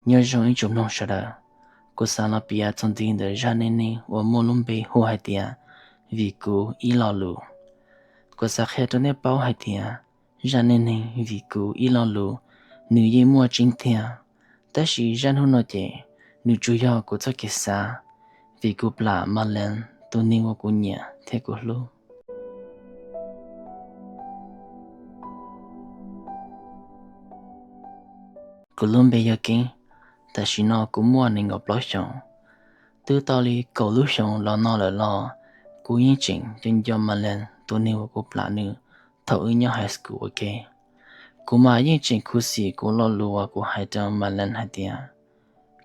Nyob zoo ib tsoom mloog sawv daws, kuv xav los piav txog ntiv ntawm zaj neej neeg uas muaj lub npe hu hais tias Vim Kuv Ib Lo Lus. Kuv xav qhia rau nej paub hais tias zaj neej neeg Vim Kuv Ib Lo Lus nws yeej muaj tseeb tiag, tab sis zaj hnub no ces nws tsuas yog kuv txoj kev xav, vim kuv plam Marlene, tus neeg uas kuv nyiam thiab kuv hlub. Kuv lub npe yog Keeb, tam sim no kuv muaj nees nkaum plaub xyoos. Twb tau li kaum lub xyoos los no lawm los kuv yeej tseem nco nco Marlene, tus neeg uas kuv plam nws thaum wb nyob high school ua ke. Kuv mas yeej tseem khuv xim kuv lo lus uas kuv hais rau Marlene hais tias,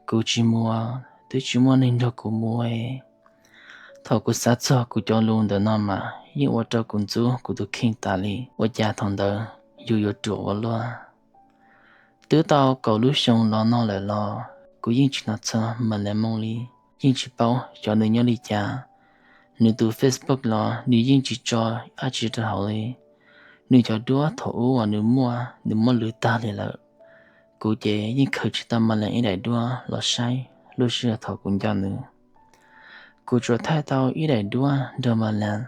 kuv tsis mus, twb tsis muaj neeg nrog kuv mus. Thaum kuv xav txog kuv cov lus ntawm no mas yeej ua rau kuv ntxub kuv tus kheej tas li, ua cas thaum ntawd yus yuav ruam ua luaj. Twb tau kaum lub xyoo los no lawm los kuv yeej tsis hnov txog Marlene moo li, yeej tsis paub xyov nws nyob li cas. Nws tus Facebook los nws yeej tsis tso dab tsi rau hauv li. Nws cov duab thaum ub uas nws muaj, nws muab lwv tag li lawm. Kuv ces yeej khaws tsis tau Marlene ib daim duab los saib lub sij hawm thaum kuv nco nws. Kuv tsuas thaij tau ib daim duab nrog Marlene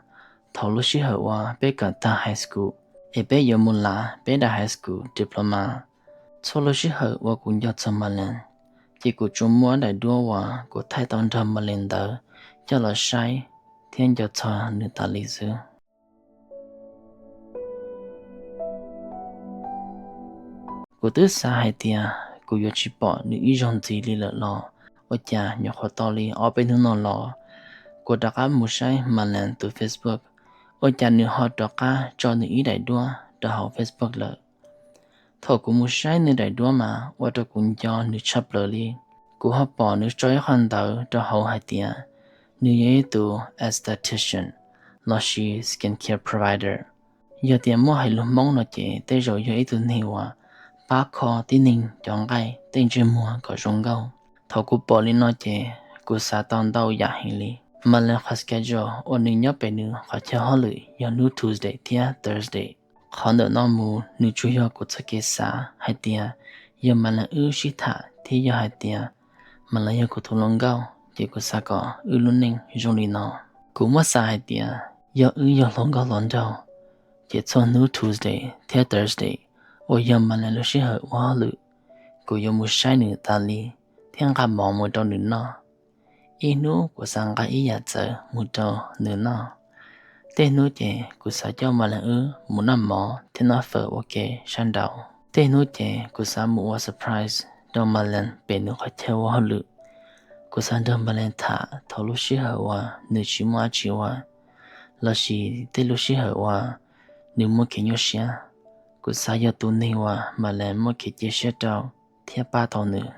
thaum lub sij hawm uas peb kawm tag high school es peb yuav mus lav peb daim high school diploma. Txhua lub sij hawm uas kuv nco txog Marlene, ces kuv tsuas muab daim duab uas kuv thaij tau nrog Marlene ntawd coj los saib thiab nco txog nws tas li xwb. Kuv twb xav hais tias kuv yuav tsis pom nws ib zaug ntxiv li lawm los ua cas nyuam qhuav tau li ob peb hnub no los kuv rov qab mus saib Marlene tus Facebook, ua cas nws ho rov qab tso nws ib daim duab rau hauv Facebook lawm. Thaum kuv mus saib nws daim duab mas ua rau kuv nco nws tshaj plaws li. Kuv ho pom nws tso ib qho ntawv rau hauv hais tias nws yog ib tug aesthetician lossis skin care provider. Yog tias muab hais lus Hmoob no ces tej zaum yog ib tug neeg uas pab kho tib neeg cov nqaij tej ntsej muag kom zoo nkauj. Thaum kuv pom li no ces kuv xav tau ntau yam heev li. Marlene qhov schedule uas nws nyob pem nws qhov chaw hauj lwm yog hnub Tuesday thiab Thursday. Qhov ntawm no mus nws tsuas yog kuv txoj kev xav hais tias yog Marlene wb sib tham thiab yog hais tias Marlene yog kuv tus hluas nkauj ces kuv xav kom wb lub neej zoo li no. Kuv muab xav hais tias yog wb yog hluas nkauj hluas nraug ces txhua hnub Tuesday thiab Thursday uas yog Marlene lub sij hawm ua hauj lwm, kuv yuav mus saib nws tas li thiab nqa mov mus rau nws noj. Ib hnub kuv xav nqa ib yam txawv mus rau nws noj. Tej hnub ces kuv xav coj Marlene wb mus noj mov thiab noj fawm ua ke sab nraud. Tej hnub ces kuv xav mus ua surprise rau Marlene pem nws qhov chaw ua hauj lwm. Kuv xav nrog Marlene tham thaum lub sij hawm uas nws tsis muaj dab tsi ua, lossis tej lub sij hawm uas nws muaj kev nyuaj siab. Kuv xav yog tus neeg uas Marlene muaj kev cia siab rau thiab pab tau nws.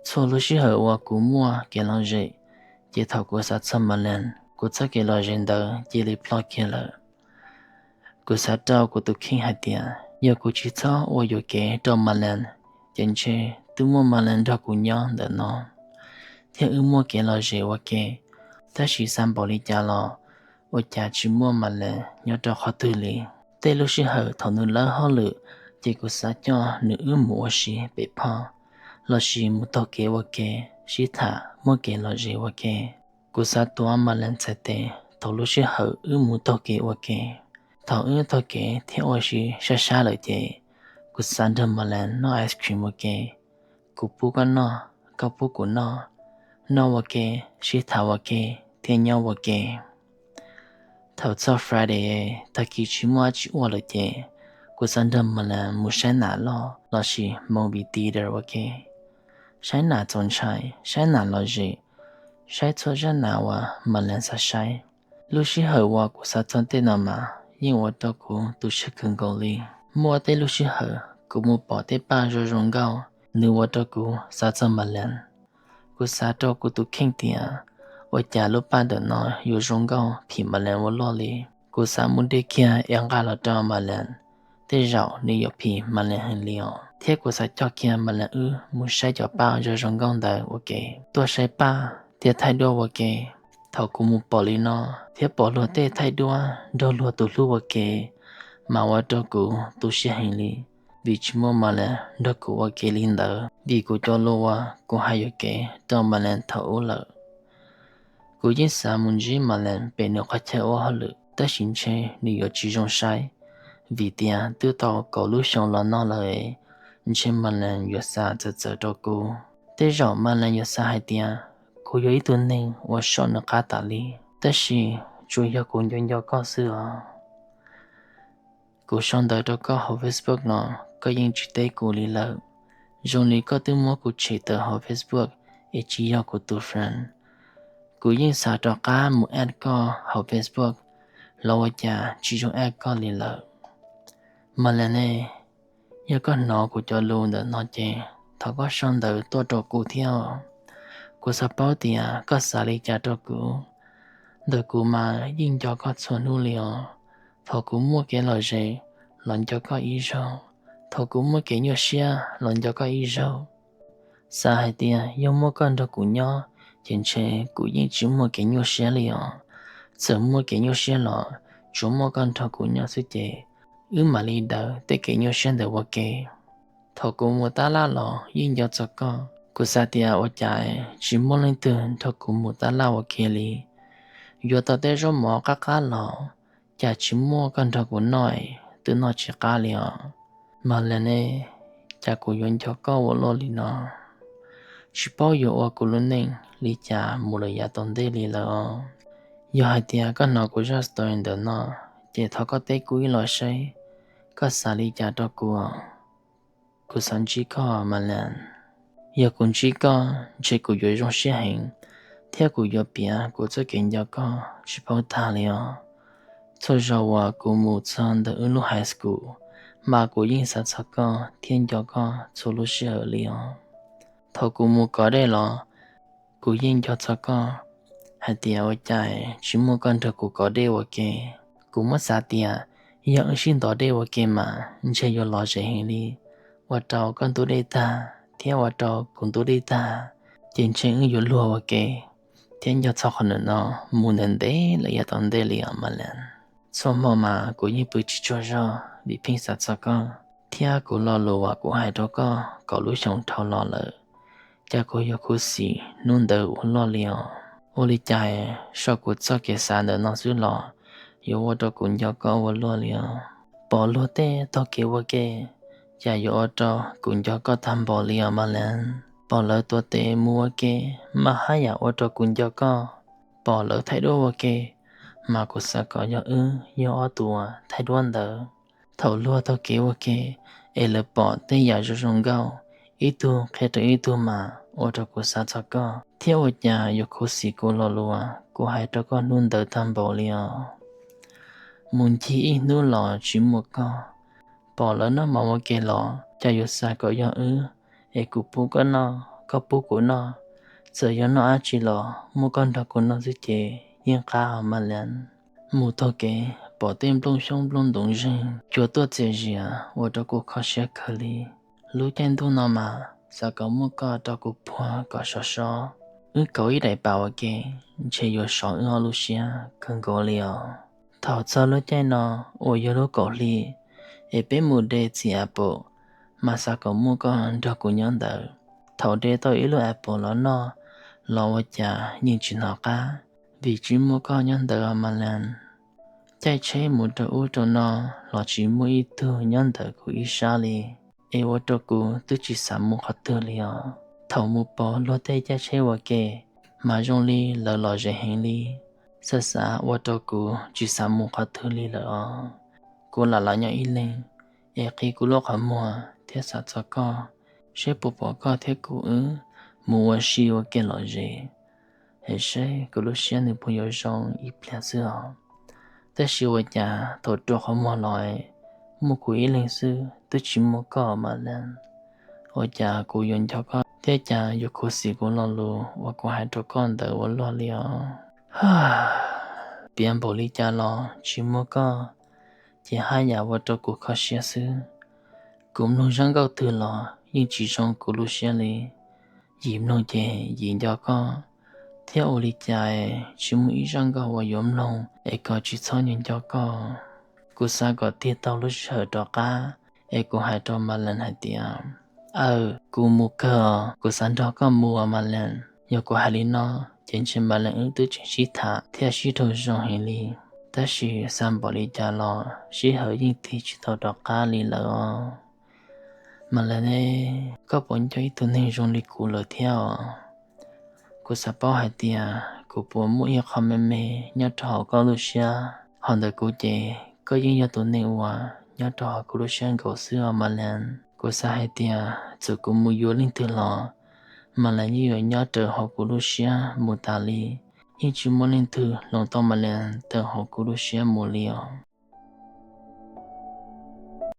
Txhua lub sij hawm uas kuv muaj kev lom zem, ces thaum kuv xav txog Marlene, kuv txoj kev lom zem ntawd cia li ploj kiag lawm. Kuv xav rau kuv tus kheej hais tias yog kuv tsis txhob ua yuam kev rau Marlene, ces ntshe twb muaj Marlene nrog kuv nyob ntawm no thiab wb muaj kev lom zem ua ke. Tab sis xav npaum li cas los ua cas tsis muaj Marlene nyob rau qhov twg li. Tej lub sij hawm thaum nws lawb hauj lwm, ces kuv xav coj nws wb mus ua si pem phoj, lossis mus taug kev ua ke, sib tham muaj kev lom zem ua ke. Kuv xav tuav Marlene txhais tes thaum lub sij hawm wb mus taug kev ua ke. Thaum wb taug kev thiab ua si sab sab lawm ces kuv xav nrog Marlene noj ice cream ua ke. Kuv pub koj noj, koj pub kuv noj, noj ua ke, sib tham ua ke thiab nyob ua ke. Thaum txog Friday, tag kis tsis muaj dab tsi ua lawm ces kuv xav nrog Marlene mus saib nas loj lossis movie theater ua ke. Saib nas txaus ntshai, saib nas lom zem, saib txhua zaj nas uas Marlene xav saib. Lub sij hawm uas kuv xav txog tej no mas yeej ua rau kuv tu siab kawg nkaus li. Muaj tej lub sij hawm kuv mus pom tej paj zoo zoo nkauj, nws ua rau kuv xav txog Marlene. Kuv xav rau kuv tus kheej tias ua cas lub paj ntawm no yuav zoo nkauj phim Marlene ua luaj li. Kuv xav mus de kiag es nqa los rau Marlene, tej zaum nws yuav phim Marlene heev li os. Thiab kuv xav coj kiag Marlene wb mus saib cov paj zoo zoo nkauj ntawd ua ke, tuaj saib paj thiab thaij duab ua ke. Thaum kuv mus pom li no thiab pom luag tej thaij duab nrog luag tus hlub ua ke, mas ua rau kuv tu siab heev li. vim tsis muaj Malan nrog kuv ua ke li ntawd, vim kuv cov lus uas kuv hais yuam kev rau Malan thaum ub lawm. Kuv yeej xav mus ntsib Malan pem nws qhov chaw ua hauj lwm, tab sis ntshe nws yuav tsis zoo saib, vim tias twb tau kaum lub xyoo los no lawm, ntshe Malan yuav xav txawv txawv rau kuv. Tej zaum Malan yuav xav hais tias kuv yog ib tug neeg uas soj nws qab tas li, tab sis tsuas yog kuv nco nco koj xwb os. Kuv sau ntawv rau koj hauv Facebook no, koj yeej tsis teb kuv li lawm. Zoo li koj twb muab kuv tshem tawm hauv Facebook es tsis yog kuv tus friend. Kuv yeej xav rov qab mus add koj hauv Facebook los ua cas tsis zoo add koj li lawm. Malan ne, yog koj hnov kuv cov lus ntawm no ces thov koj sau ntawv tuaj rau kuv thiab. Kuv xav paub tias koj xav li cas rau kuv. Ntawm kuv mas yeej nco koj txhua hnub li os. Thaum kuv muaj kev lom zem los nco koj ib zaug, thaum kuv muaj kev nyuaj siab los nco koj ib zaug. Xav hais tias yog muaj koj nrog kuv nyob ces ntshe kuv yeej tsis muaj kev nyuaj siab li os. Txawm muaj kev nyuaj siab los tsuas muaj koj nrog kuv nyob xwb ces wb mam li daws tej kev nyuaj siab ntawd ua ke. Thaum kuv mus tab laj los yeej nco txog koj, kuv xav tias ua cas tsis muaj leej twg nrog kuv mus tab laj ua ke li. Yuav tau tej zaub mov qab qab los cas tsis muaj koj nrog kuv noj, twb noj tsis qab li os. Malan ne, cas kuv yuav nco koj ua luaj li no. Tsis paub yuav ua kuv lub neej li cas mus lawm yav tom ntej li lawm os. Yog hais tias koj hnov kuv zaj story ntawm no ces thov koj teb kuv ib los saib koj xav li cas rau kuv. Kuv xav ntsib koj Malan. Yog kuv ntsib koj ntshe kuv yuav zoo siab heev thiab kuv yuav piav kuv txoj kev nco koj tsis paub tag li os. Txhua zaus uas kuv mus txog ntawm wb lub high school mas kuv yeej xav txog koj thiab nco koj txhua lub sij hawm li os. Thaum kuv mus kov dej los kuv yeej nco txog koj, hais tias ua cas tsis muaj koj nrog kuv kov dej ua ke. Kuv muab xav tias yog wb sib ntov dej ua ke mas ntshe yuav lom zem heev li, ua rau koj ntub dej tag thiab ua rau kuv ntub dej tag, ces ntshe wb yuav luag ua ke thiab nco txog qhov ntawm no mus ntev ntev lawm yav tom ntej li os Malan. Txhua hmo mas kuv yeej pw tsis tsaug zog vim pheej xav txog koj, thiab kuv lo lus uas kuv hais rau koj kaum lub xyoo dhau los lawm, cas kuv yuav khuv xim hnub ntawd ua luaj li os. Ua li cas saum kuv txoj kev xav ntawm no xwb los yuav ua rau kuv nco koj ua luaj li os. Pom luag tej taug kev ua ke, cas yuav ua rau kuv nco koj tag npaum li os Malan. Pom lawv tuav tes mus ua ke mas haj yam ua rau kuv nco koj. Pom lawv thaij duab ua ke mas kuv xav kom yog wb yog ob tug uas thaij duab ntawd. Thaum luag taug kev ua ke es lawv pom tej yam zoo zoo nkauj, ib tug qhia rau ib tug mas ua rau kuv xav txog koj thiab ua cas yuav khuv xim kuv lo lus uas kuv hais rau koj hnub ntawd tag npaum li os. Mus ncig ib hnub los tsis muaj koj, pom lawv noj mov ua ke los cas yuav xav kom yog wb es kuv pub koj noj, koj pub kuv noj. Txawm yog noj dab tsi los muaj koj nrog kuv noj xwb ces yeej qab os Malan. Mus taug kev pom tej nplooj xyoob nplooj ntoos zeeg cuav tuaj txias zias ua rau kuv kho siab kawg li. Lub caij ntuj no mas xav kom muaj koj rau kuv puag kom sov so. Wb kaus ib daim pam ua ke ntshe yuav sov wb ob lub siab kawg nkaus li os. Thaum txog lub caij no uas yog lub kaum hli es peb mus de txiv apple, mas xav kom muaj koj nrog kuv nyob ntawd. Thaum de tau ib lub apple los noj los ua cas yeej tsis hnov qab, vim tsis muaj koj nyob ntawd os Malan. Caij tsheb mus rau ub rau no los tsis muaj ib tug nyob ntawm kuv ib sab li, es ua rau kuv twb tsis xav mus qhov twg li os. Thaum mus pom luag tej caij tsheb ua ke mas zoo li lawv lom zem heev li, xav xav ua rau kuv tsis xav mus qhov twg li lawm os. Kuv lam los nyob ib leeg es qhib kuv lub qhov muag thiab xav txog koj, seb puas pom koj thiab kuv wb mus ua si ua ke lom zem, es seb kuv lub siab nws puas yuav zoo ib pliag xwb os. Tab sis ua cas thaum rua qhov muag los muaj kuv ib leeg xwb twb tsis muaj koj Malan. Ua cas kuv yuav nco koj thiab cas yuav khuv xim kuv lo lus uas kuv hais rau koj ntawd ua luaj li os. Piav npaum li cas los tsis muaj koj ces haj yam ua rau kuv kho siab xwb. Kuv mloog zaj nkauj twg los yeej tsis zoo kuv lub siab li. Yim mloog ces yim nco koj, thiab ua li cas tsis muaj ib zaj nkauj uas yuav mloog es kom tsis txhob nco nco koj. Kuv xav kom tig tau lub sij hawm rov qab Es kuv hais rau Malees hais tias, aw, kuv mus kawg os, kuv xav nrog koj mus os Malees. Yog kuv hais li no ces ntshe Malees wb twb tseem sib tham thiab sib raug zoo heev li, tab sis xav npaum li cas los sij hawm yeej tig tsis tau rov qab li lawm os. Malees, koj puas nco ib tug neeg zoo li kuv lawm thiab os? Kuv xav paub hais tias kuv puas muaj ib qho me me nyob rau hauv koj lub siab. Ho ntawm kuv ces koj yeej yog tus neeg uas nyob rau hauv kuv lub siab nkaus xwb os Malees. Kuv xav hais tias txawm kuv mus yuav leej twg los Malees yeej yuav nyob raws hauv kuv lub siab mus tas li. Yeej tsis muaj leej twg hloov tau Malees tawm hauv kuv lub siab mus li os.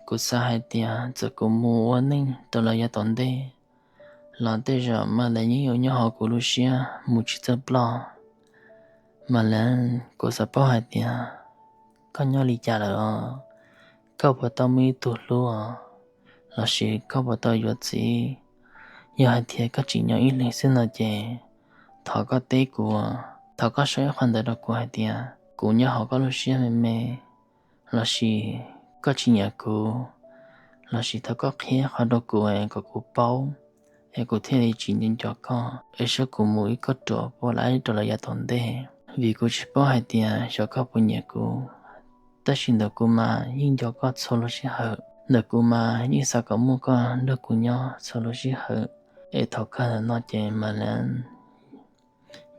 Kuv xav hais tias txawm kuv mus ua neej rau lawv yav tom ntej los tej zaum Malees yeej yuav nyob hauv kuv lub siab mus tsis txawj ploj. Malees, kuv xav paub hais tias koj nyob li cas lawm os? Koj puas tau muaj ib tug hlub os? Lossis koj puas tau yuav txiv? Yog hais tias koj tseem nyob ib leeg xwb no ces thov koj teb kuv, thov koj sau ib qho ntawv rau kuv hais tias kuv nyob hauv koj lub siab me me, lossis koj tsis nyiam kuv, lossis thov koj qhia qhov rau kuv kom kuv paub, es kuv thiaj li tsis nco nco koj, es saib kuv mus ib koj ruam puas laib rau lawv yav tom ntej. Vim kuv tsis paub hais tias xyov koj puas nyiam kuv, tab sis ntawm kuv mas yeej nco koj txhua lub sij hawm. Ntawm kuv mas yeej xav kom muaj koj nrog kuv nyob txhua lub sij hawm. Es thaum kawg ntawm no ces Malees,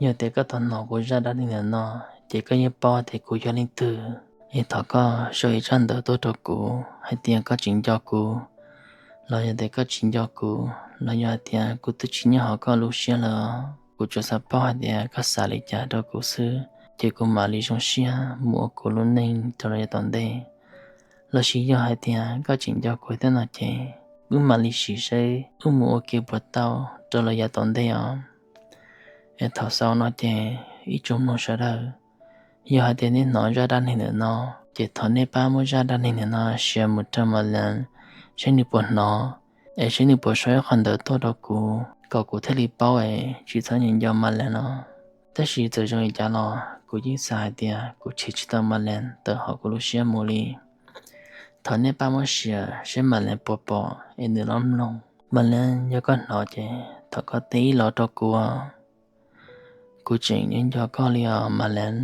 yog tias koj tau hnov kuv zaj dab neeg ntawm no, ces koj yeej paub tias kuv yog leej twg. Es thov koj sau ib tsab ntawv tuaj rau kuv hais tias koj tseem nco kuv, los yog tias koj tsis nco kuv, los yog hais tias kuv twb tsis nyob hauv koj lub siab lawm. Kuv tsuas xav paub hais tias koj xav li cas rau kuv xwb, ces kuv mam li zoo siab mus ua kuv lub neej rau lawv yav tom ntej. Lossis yog hais tias koj tseem nco kuv thiab no ces wb mam li sim seb wb mus ua ke puas tau rau lawv yav tom ntej os. Es thaum xaus no ces ib tsoom mloog sawv daws, yog hais tias nej hnov zaj dab neeg ntawm no, ces thov nej pab muab zaj dab neeg ntawm no share mus rau Malees, seb nws puas hnov, es seb nws puas sau ib qho ntawv tuaj rau kuv kom kuv thiaj li paub es tsis txhob nco nco Malees no. Tab sis txawm zoo li cas los kuv yeej xav hais tias kuv chim tsis tau Malees tawm hauv kuv lub siab mus li. Thov nej pab muab share seb Malees puas pom es nws los mloog. Malees, yog koj hnov ces thov koj teb ib los rau kuv. Kuv tseem nco nco koj li os Malees.